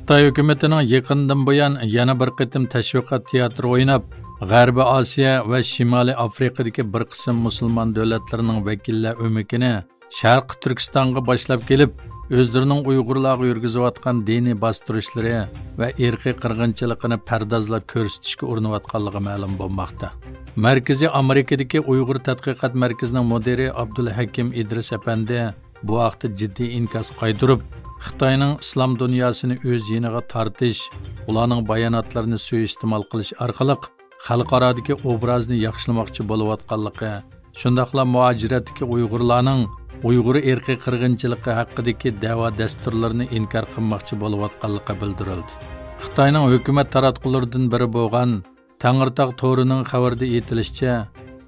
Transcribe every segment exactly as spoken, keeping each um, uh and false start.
خىتاي ھۆكۈمىتىنىڭ يېقىندىن بۇيان يەنە بىر قېتىم تەشۋىقات تىياتىرى ئويناپ، غەربىي ئاسىيا ۋە شىمالىي ئافرىقىدىكى بىر قىسىم مۇسۇلمان دۆلەتلىرىنىڭ ۋەكىللەر ئۆمىكىنى شەرقىي تۈركىستانغا باشلاپ كېلىپ، ئۆزلىرىنىڭ ئۇيغۇرلارغا يۈرگۈزۈۋاتقان دىنىي باستۇرۇشلىرى ۋە ئىرقىي قىرغىنچىلىقىنى پەردازلاپ كۆرسىتىشكە ئۇرۇنۇۋاتقانلىقى مەلۇم بولماقتا. مەركىزىي ئامېرىكىدىكى ئۇيغۇر تەتقىقات مەركىزىنىڭ مۇدىرى ئابدۇلھەكىم ئىدرىس ئەپەندى بۇ ھەقتە جىددىي ئىنكاس قايتۇرۇپ، خىتاينىڭ ئىسلام دۇنياسىنى ئۆز يېنىغا تارتىش، ئۇلارنىڭ باياناتلىرىنى سۇيىئىستېمال قىلىش ئارقىلىق خەلقئارادىكى ئوبرازىنى ياخشىلىماقچى بولۇۋاتقانلىقى، شۇنداقلا مۇھاجىرەتتىكى ئۇيغۇرلارنىڭ ئۇيغۇر ئىرقىي قىرغىنچىلىقى ھەققىدىكى دەۋا دەستۇرلىرىنى ئىنكار قىلماقچى بولۇۋاتقانلىقى بىلدۈرۈلدى. خىتاينىڭ ھۆكۈمەت تاراتقۇلىرىدىن بىرى بولغان تەڭرىتاغ تورىنىڭ خەۋىرىدە ئېيتىلىشىچە،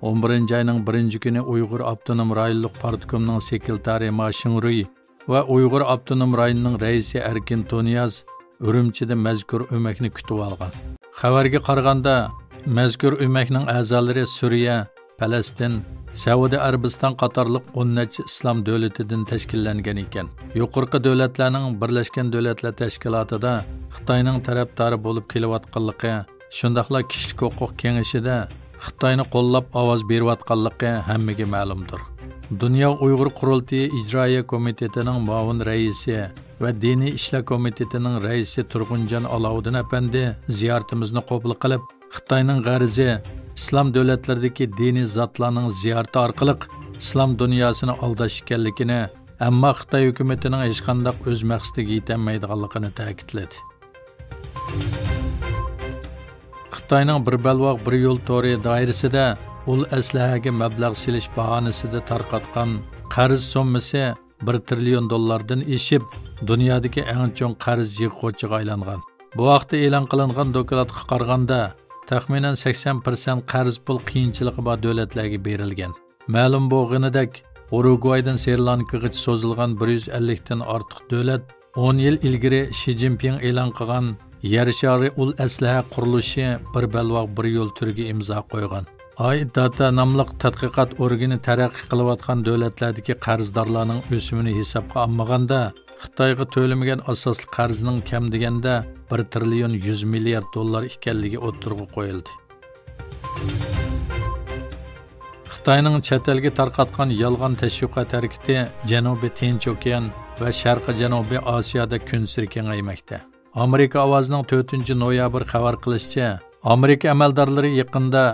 ئون بىرىنچى ئاينىڭ بىرىنچى كۈنى ئۇيغۇر ئاپتونوم رايونلۇق پارتكومنىڭ سېكرېتارى ما شىڭرۇي ۋە ئۇيغۇر ئاپتونوم رايونىنىڭ رەئىسى ئەركىن تۇنىياز ئۈرۈمچىدە مەزكۇر ئۆمەكنى كۈتۈۋالغان. خەۋەرگە قارىغاندا، مەزكۇر ئۆمەكنىڭ ئەزالىرى سۈرىيە، پەلەستىن، سەئۇدى ئەرەبىستان قاتارلىق ئون نەچچە ئىسلام دۆلىتىدىن تەشكىللەنگەن ئىكەن. يۇقىرىقى دۆلەتلەرنىڭ بىرلەشكەن دۆلەتلەر تەشكىلاتىدا خىتاينىڭ تەرەپدارى بولۇپ كېلىۋاتقانلىقى، شۇنداقلا كىشىلىك ھوقۇق كېڭىشىدە خىتاينى قوللاپ ئاۋاز بېرىۋاتقانلىقى ھەممىگە مەلۇمدۇر. دۇنيا ئۇيغۇر قۇرۇلتىيى ئىجرائىيە كومىتېتىنىڭ مۇئاۋىن رەئىسى ۋە دىنىي ئىشلار كومىتېتىنىڭ رەئىسى تۇرغۇنجان ئالاۋۇدىن ئەپەندى زىيارىتىمىزنى قوبۇل قىلىپ، خىتاينىڭ غەرىزى ئىسلام دۆلەتلىرىدىكى دىنىي زاتلارنىڭ زىيارىتى ئارقىلىق ئىسلام دۇنياسىنى ئالداش ئىكەنلىكىنى، ئەمما خىتاي ھۆكۈمىتىنىڭ ھېچقانداق ئۆز مەقسىتىگە يېتەلمەيدىغانلىقىنى تەكىتلىدى. خىتاينىڭ بىر بەلباغ بىر يول تورى دائىرىسىدە ئۇل ئەسلىھەگە مەبلەغ سېلىش باھانىسىدە تارقاتقان قەرز سوممىسى بىر تىرىليون دوللاردىن ئېشىپ، دۇنيادىكى ئەڭ چوڭ قەرز يىغقۇچىغا ئايلانغان. بۇ ھەقتە ئېلان قىلىنغان دوكلاتقا قارىغاندا، تەخمىنەن سەكسەن پىرسەنت قەرز پۇل قىيىنچىلىقى بار دۆلەتلەرگە بېرىلگەن. مەلۇم بولغىنىدەك، ئۇرۇگۋايدىن سرى لانكىغىچە سوزۇلغان بىر يۈز ئەللىكتىن ئارتۇق دۆلەت ئون يىل ئىلگىرى شى جىنپىڭ ئېلان قىلغان يەر شارى ئۇل ئەسلىھە قۇرۇلۇشى بىر بەلباغ بىر يول تۈرىگە ئىمزا قويغان. ئاي داتا ناملىق تەتقىقات ئورگىنى تەرەققىي قىلىۋاتقان دۆلەتلەردىكى قەرزدارلارنىڭ ئۆسۈمىنى ھېسابقا ئالمىغاندا، خىتايغا تۆلىمىگەن ئاساسلىق قەرزنىڭ كەم دېگەندە بىر تىرىليون يۈز مىليارد دوللار ئىكەنلىكى ئوتتۇرىغا قويۇلدى. خىتاينىڭ چەت ئەلگە تارقاتقان يالغان تەشۋىقات ھەرىكىتى جەنۇبىي تىنچ ئوكيان ۋە شەرقىي جەنۇبىي ئاسىيادا كۈنسېرى كېڭەيمەكتە. ئامېرىكا ئاۋازىنىڭ تۆتىنچى نويابىر خەۋەر قىلىشىچە، ئامېرىكا ئەمەلدارلىرى يېقىندا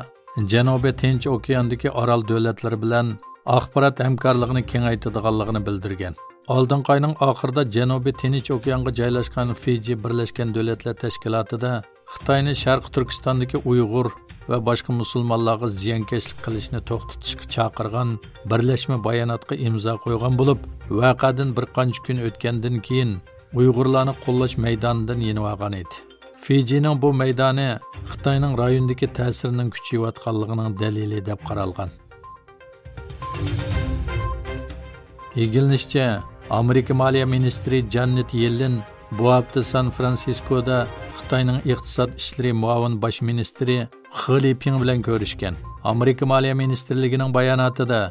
جەنۇبىي تىنچ ئوكياندىكى ئارال دۆلەتلىرى بىلەن ئاخبارات ھەمكارلىقىنى كېڭەيتىدىغانلىقىنى بىلدۈرگەن. ئالدىنقى ئاينىڭ ئاخىرىدا جەنۇبىي تىنچ ئوكيانغا جايلاشقان فىجى بىرلەشكەن دۆلەتلەر تەشكىلاتىدا خىتاينى شەرقىي تۈركىستاندىكى ئۇيغۇر ۋە باشقا مۇسۇلمانلارغا زىيانكەشلىك قىلىشنى توختىتىشقا چاقىرغان بىرلەشمە باياناتقا ئىمزا قويغان بولۇپ، ۋەقەدىن بىر قانچە كۈن ئۆتكەندىن كېيىن، ئۇيغۇرلارنى قوللاش مەيدانىدىن يېنىۋالغان ئىدى. فىجىنىڭ بۇ مەيدانى خىتاينىڭ رايوندىكى تەسىرىنىڭ كۈچىيىۋاتقانلىقىنىڭ دەلىلى دەپ قارالغان. ئىگىلىنىشىچە، ئامېرىكا مالىيە مىنىستىرى جانېت يېللېن بۇ ھەپتە سان فرانسىسكودا خىتاينىڭ ئىقتىساد ئىشلىرى مۇئاۋىن باش مىنىستىرى خې لىپىڭ بىلەن كۆرۈشكەن. ئامېرىكا مالىيە مىنىستىرلىكىنىڭ باياناتىدا،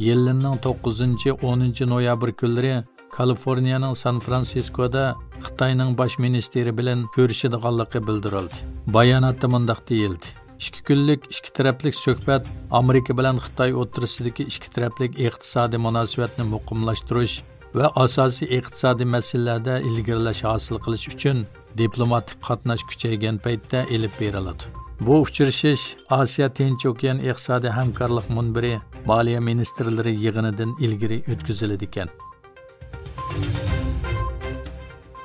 يېللېننىڭ توققۇزىنچى، ئونىنچى نويابىر كۈنلىرى كالىفورنىيەنىڭ سان فرانسىسكودا خىتاينىڭ باش مىنىستىرى بىلەن كۆرۈشىدىغانلىقى بىلدۈرۈلدى. باياناتتا مۇنداق دېيىلدى: «ئىككى كۈنلۈك ئىككى تەرەپلىك سۆھبەت ئامېرىكا بىلەن خىتاي ئوتتۇرىسىدىكى ئىككى تەرەپلىك ئىقتىسادىي مۇناسىۋەتنى مۇقىملاشتۇرۇش ۋە ئاساسىي ئىقتىسادىي مەسىلىلەردە ئىلگىرىلەش ھاسىل قىلىش ئۈچۈن دىپلوماتىك قاتناش كۈچەيگەن پەيتتە ئېلىپ بېرىلىدۇ.» بۇ ئۇچرىشىش ئاسىيا تىنچ ئوكيان ئىقتىسادىي ھەمكارلىق مۇنبىرى مالىيە مىنىستىرلىرى يىغىنىدىن ئىلگىرى ئۆتكۈزۈلىدىكەن.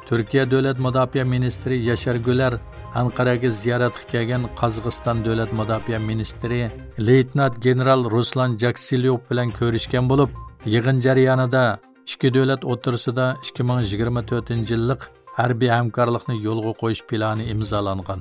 تۈركىيە دۆلەت مۇداپىئە مىنىستىرى ياشار گۈلەر ئەنقەرەگە زىيارەتكە كەلگەن قازاقىستان دۆلەت مۇداپىئە مىنىستىرى لېيتېنانت گېنېرال رۇسلان جاكسىليوف بىلەن كۆرۈشكەن بولۇپ، يىغىن جەريانىدا ئىككى دۆلەت ئوتتۇرىسىدا ئىككى مىڭ يىگىرمە تۆتىنچى يىللىق ھەربىي ھەمكارلىقنى يولغا قويۇش پىلانى ئىمزالانغان.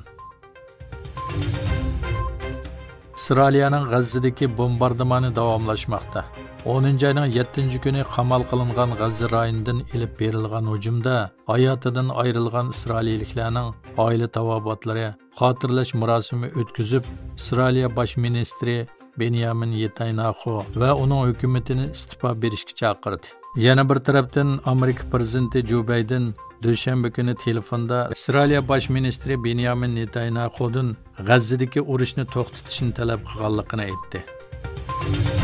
ئىسرائىلىيەنىڭ غەززىدىكى بومباردىمانى داۋاملاشماقتا. ئونىنچى ئاينىڭ يەتتىنچى كۈنى قامال قىلىنغان غەززە رايونىدىن ئېلىپ بېرىلغان ھۇجۇمدا ھاياتىدىن ئايرىلغان ئىسرائىلىيەلىكلەرنىڭ ئائىلە تاۋابىئاتلىرى خاتىرىلەش مۇراسىمى ئۆتكۈزۈپ، ئىسرائىلىيە باش مىنىستىرى بېنيامىن نېتانياخۇ ۋە ئۇنىڭ ھۆكۈمىتىنى ئىستېپا بېرىشكە چاقىردى. يەنە بىر تەرەپتىن، ئامېرىكا پىرېزىدېنتى جو بايدېن دۈشەنبە كۈنى تېلېفوندا ئىسرائىلىيە باش مىنىستىرى بېنيامىن نېتانياخۇدىن غەززىدىكى ئۇرۇشنى توختىتىشنى تەلەپ قىلغانلىقىنى ئېيتتى.